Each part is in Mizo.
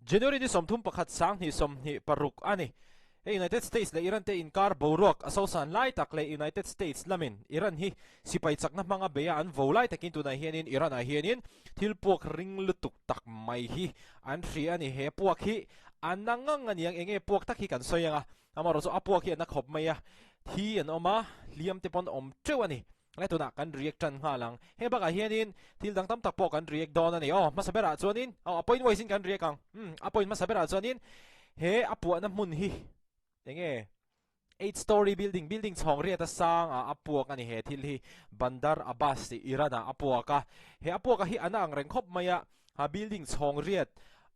January ni 31 2026 a ni. Hei United States leh Iran te inkar boruak a sosan lai tak leh United States lamin Iran hi sipai chakna hmanga beia an vo lai takin tunah hianin Iran ah hianin thil puak ring lutuk tak mai hi an hria a ni. He puak hi a na ngang a niang enge puak tak hi kan sawi anga amaherawhchu a puak hi a na khawp mai a, thi an awm a, hliam te pawn awm teuh a ni. Nge tunah kan react tan nghal ang. Heng bakah hianin thil dang tam tak pawh kan react dawn a ni. Aw, hmasa berah chuanin, aw a point wise in kan react ang. Umm, a point hmasa berah chuanin he a puahna hmun hi enge 8 story building, building chhawng riat a sang ah a puak a ni he thil hi. Bandar Abbas tih Iran ah a puak a. He a puak a hi a na ang reng khawp mai a, ha building chhawng riat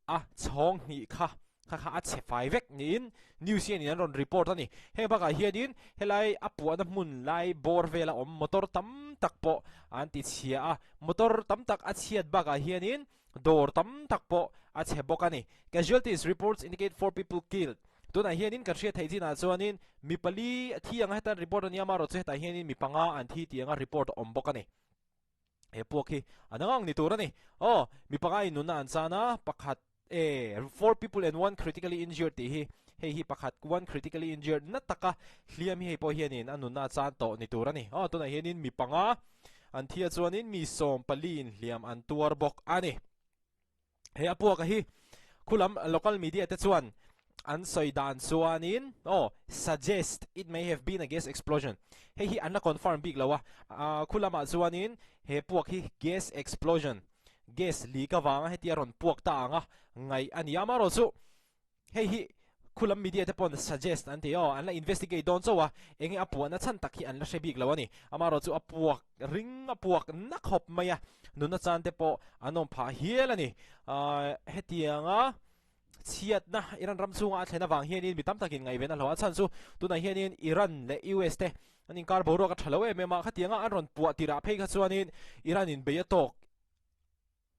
a chhawng hnih kha Kha kha a chhe fai vek niin news hianin an rawn report a ni. Heng bakah hianin helai a puahna hmun lai bawr vela awm motor tam tak pawh an ti chhia a, motor tam tak a chhiat bakah hianin dawr tam tak pawh a chhe bawk a ni. Casualties reports indicate 4 people killed. Tunah hianin kan hriat theih chinah chuanin mi pali a thi anga hetan report a nia amaherawhchu chu hetah hianin mi panga an thi tih anga report a awm bawk a ni. He puak hi a nangang ni tur a ni. Aw, mi panga in nunna an chan a, pakhat e, 4 people and 1 critically injured tih hi, hei hi pakhat 1 critically injured na taka hliam hi hei pawh hianin a nunna a chan tawh ni tur a ni. Aw, tunah hianin mi panga an thi a chuanin mi 14 in hliam an tuar bawk a ni. He a puaka hi khulam local media te chuan an sawi dan chuanin aw suggest it may have been a gas explosion hei hi an la confirm bik lo a khulamah chuanin he puak hi gas explosion gas leak avanga hetia rawn puak ta anga ngaih a ni a amaherawhchu Hei hi khulam media te pawn suggest an ti aw, an la investigate dawn chauh a, enge a puahna chhan tak hi an la hre bik lo a ni. Amaherawhchu chu a puak ring a puak na khawp mai a, nuna chan te pawh an awm phah hial a ni. Hetianga chhiatna Iran ram chhunga a thlen avang hianin mi tam takin ngaihven a hlawh a, chhan chu tunah hianin Iran leh US te an inkar boruak a tha lo em em a, khatianga an rawn puah tirah phei kha chuanin Iran in bei a tawk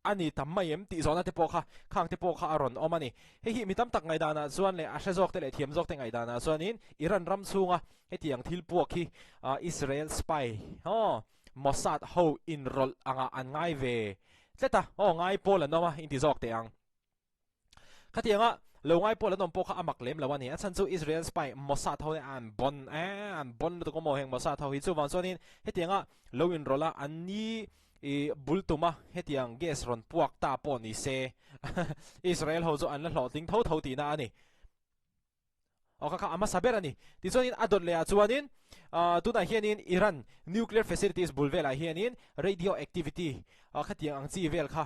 A ni tam mai em tih zawhna te pawh kha khang te pawh kha a rawn awm a ni. Hei hi mi tam tak ngaihdanah chuan leh a hre zawk te leh thiam zawk te ngaihdanah chuanin Iran ram chhunga hetiang thil puak hi Israel spy aw Mossad ho inrawlh angah an ngai ve tlet a, aw ngai pawl an awm a inti zawk teh ang. Khatianga lo ngai pawl an awm pawh kha a mak lem lo a ni. A chhan chu Israel spy Mossad ho hi an bon e, an bon lutuk awm aw heng Mossad ho hi. Chuvang chuanin hetianga lo inrawlh a an ni i bul tuma hetiang gas rawn puak ta pawh ni se Israel ho chu an la hlawhtling tho tho tihna a ni. Aw kha kha a hmasa ber a ni. Tichuanin a dawt lehah chuanin tunah hianin Iran nuclear facilities bul velah hianin radio activity khatiang ang chi vel kha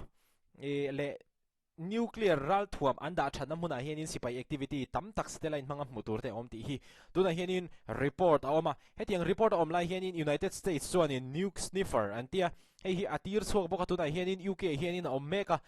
leh Nuclear ralthuam an dah thatna hmunah hianin sipai activity tam tak satellite hmanga hmuh tur te a awm tih hi tunah hianin report a awm a. Hetiang report a awm lai hianin United States chuanin nuke sniffer an ti a, hei hi a tir chhuak bawk a, tunah hianin UK ah hianin a awm mek a.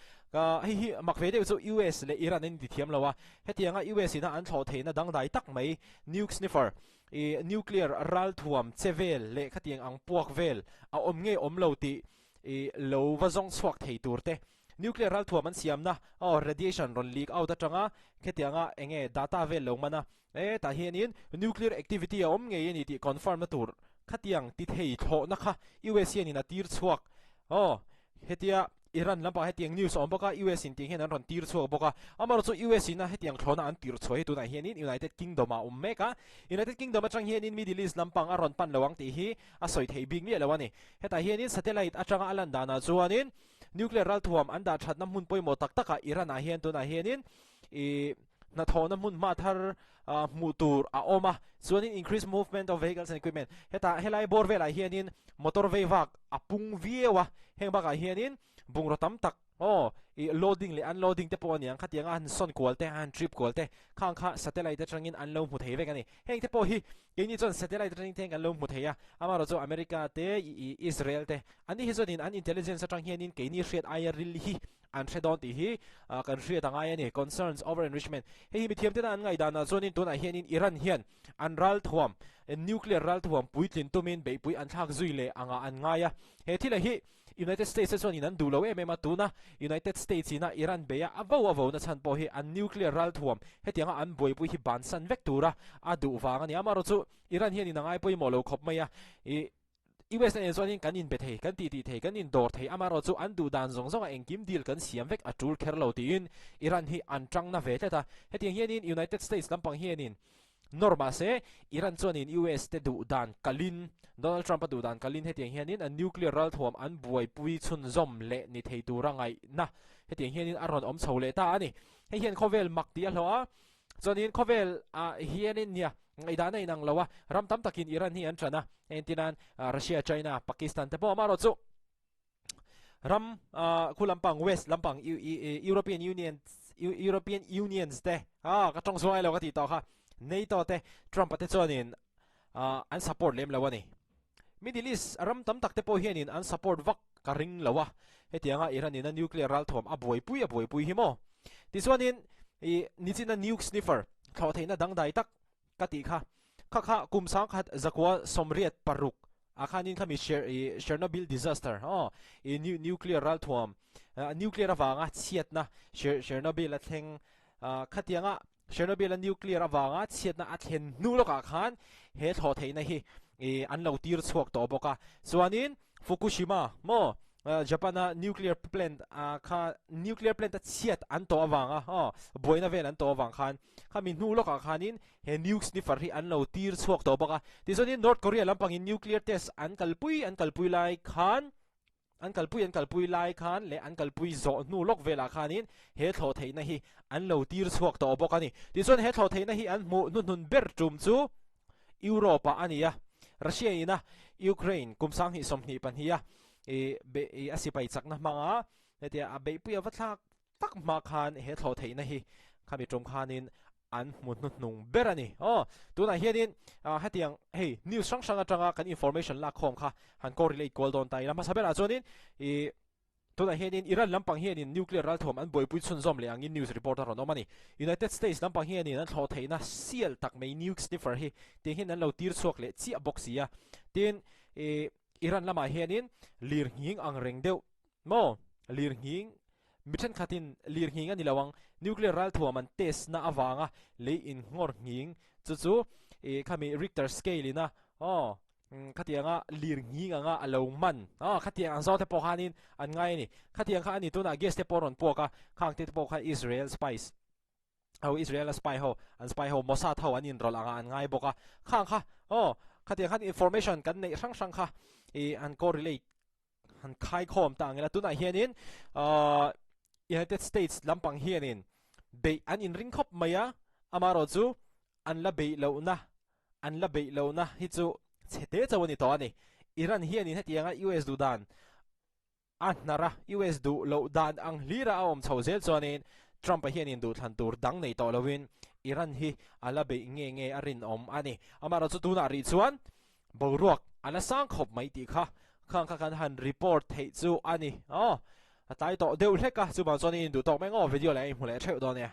Hei hi mak ve deuh chu US leh Iran an intithiam lo a, hetianga US ina an thlawh theihna dangdai tak mai nuke sniffer i nuclear ralthuam che vel leh khatiang ang puak vel a awm nge awm lo tih i lo va zawng chhuak thei tur te Nuclear ralthuam an siamna aw radiation rawn leak out atanga khetianga enge data vel lo man a, e tah hianin nuclear activity a awm ngei a ni tih confirm na tur khatiang ti thei thlawhna kha US hianin a tir chhuak aw hetia Iran lampang hetiang news a awm bawk a US in tiang hian an rawn tir chhuak bawk a amaherawhchu US in a hetiang thlawhna an tir chhuah hi tunah hianin United Kingdom ah a awm mek a United Kingdom atang hianin Middle East lampang a rawn pan lo ang tih hi a sawi theih bik miah lo a ni hetah hianin satellite atanga a lan danah chuanin Nuclear ralthuam an dah thatna hmun pawimawh tak takah Iran-ah hian tunah hianin ih hnathawhna hmun hma thar hmuh tur a awm a, chuanin increase movement of vehicles and equipment hetah helai bawr velah hianin motor vei vak a pung viau a, heng bakah hianin bungraw tam tak aw ih loading leh unloading te pawh a niang khatianga han sawn kual te han trip kual te khang kha satellite atangin an lo hmu thei vek a ni. Heng te pawh hi keini chuan satellite atangin te hian kan lo hmu thei a, amaherawh chu America te ih Israel te Ani hi chuanin an intelligence atang hianin keini hriat aia ril hi an hre dawn tih hi kan hriat a ngai a ni. Concerns over enrichment. Hei hi mithiam tena an ngaihdanah chuanin tunah hianin Iran hian an ralthuam, nuclear ralthuam puitlin tumin beihpui an thlak zui leh angah an ngai a. He thila hi United States te chuanin an duh lo em em a, tuna United States ina Iran beia a vo a vo na chhan pawh hi an nuclear ralthuam hetianga an buaipui hi bansan vek tura a duh vang a ni. Amaherawhchu Iran hianin a ngai pawimawh lo khawp mai a. US nen chuanin kan inbe thei, kan titi thei, kan indawr thei, amaherawhchu an duh dan zawng zawnga engkim deal kan siam vek a tul kher lo tiin Iran hi an tang na ve tlat a. Hetiang hianin United States lampang hianin nawr mah se Iran chuanin US te duh dan kalin, Donald Trump a duh dan kalin hetiang hianin an nuclear ralthuam an buaipui chhunzawm leh ni thei tura ngaihna hetiang hianin a rawn awm chho leh ta a ni. Hei hian khawvel mak tih a hlawh a. Chuanin khawvel ah hianin nia ngaihdan a inang lo a, ram tam takin Iran hi an ṭan a, engtinan Russia, China, Pakistan te pawh amaherawh chu ram khu lampang West lampang European Union European Unions te ah ka ṭawng zuai lo ka tih tawh kha NATO te Trump a te chuanin an support lem lo a ni. Middle East ram tam tak te pawh hianin an support vak ka ring lo a, hetianga Iran in a nuclear ralthuam a buaipui a buaipui hi maw? Tichuanin i nichina nuke sniffer thlawh theihna dangdai tak ka tih kha, kha kha kum sangkhat zakua 86 ah khanin khami i Chernobyl disaster aw i nuclear ralthuam nuclear avanga chhiatna Chernobyl a thleng khatianga Chernobyl-a nuclear avanga chhiatna a thlen hnu lawkah khan he thlawh theihna hi an lo tir chhuak tawh bawk a. Chuanin Fukushima maw Japan-a nuclear plant kha nuclear plant a chhiat an tawh avanga aw buaina vel an tawh avang khan khami hnu lawkah khanin he nuke sniffer hi an lo tir chhuak tawh bawk a. Tichuanin North Korea lampangin nuclear test an kalpui an kalpui lai khan An kalpui an kalpui lai khan leh an kalpui zawh hnu lawk velah khanin he thlawh theihna hi an lo tir chhuak tawh bawk a ni. Tichuan he thlawh theihna hi an hmuh hnuhnun ber tum chu Europe-ah a ni a, Russia ina Ukraine kum 2022 a i a sipai chakna hmanga hetia a beihpui a va thlak tak hma khan he thlawh theihna hi khami tum khanin an hmu hnuhnung ber a ni. Aw, tunah hianin hetiang hei news hrang hrang atanga kan information lak khawm kha han correlate kual dawn ta ila. Hmasa berah chuanin i tunah hianin Iran lampang hianin nuclear ralthuam an buaipui chhunzawm leh angin news report a rawn awm a ni. United States lampang hianin an thlawh theihna sial tak mai nuke sniffer hi tiang hian an lo tir chhuak leh chiah bawk si a. Tin, i Iran lamah hianin lir nghing ang reng deuh maw? Lir nghing Mi thenkhatin lir nghing a ni lo ang, nuclear ralthuam an test na avanga lei innghawr nghing chu chu i khami Richter scale ina aw khatianga lir nghing anga a lo man aw khatiang ang zawng te pawh khanin an ngai a ni. Khatiang kha a ni tunah gas te pawh a rawn puak a, khang te pawh kha Israel spies ho Israel a spy ho an spy ho Mossad ho an inrawlh anga an ngai bawk a, khang kha aw khatiang khan information kan neih hrang hrang kha i an correlate Han khaikhawm ta ang ila tunah hianin ahh United States lampang hianin beih an inring khawp mai a, amaherawh chu an la beih lohna an la beih lohna hi chu chhe te chauh a ni tawh a ni. Iran hianin hetianga US duh dan a hnar a, US duh loh dan ang hlira a awm chho zel chuanin Trump-a hianin duhthlan tur dang nei tawh loin Iran hi a la beih nge nge a rinawm a ni. Amaherawh chu tunah rih chuan Boruak a la sang khawp mai tih kha khang kha kan han report theih chu a ni. Aw, a tlai tawh deuh hlek a, chuvang chuan i induh tawk mai ngaw video leh a inhmu leh theuh dawn e.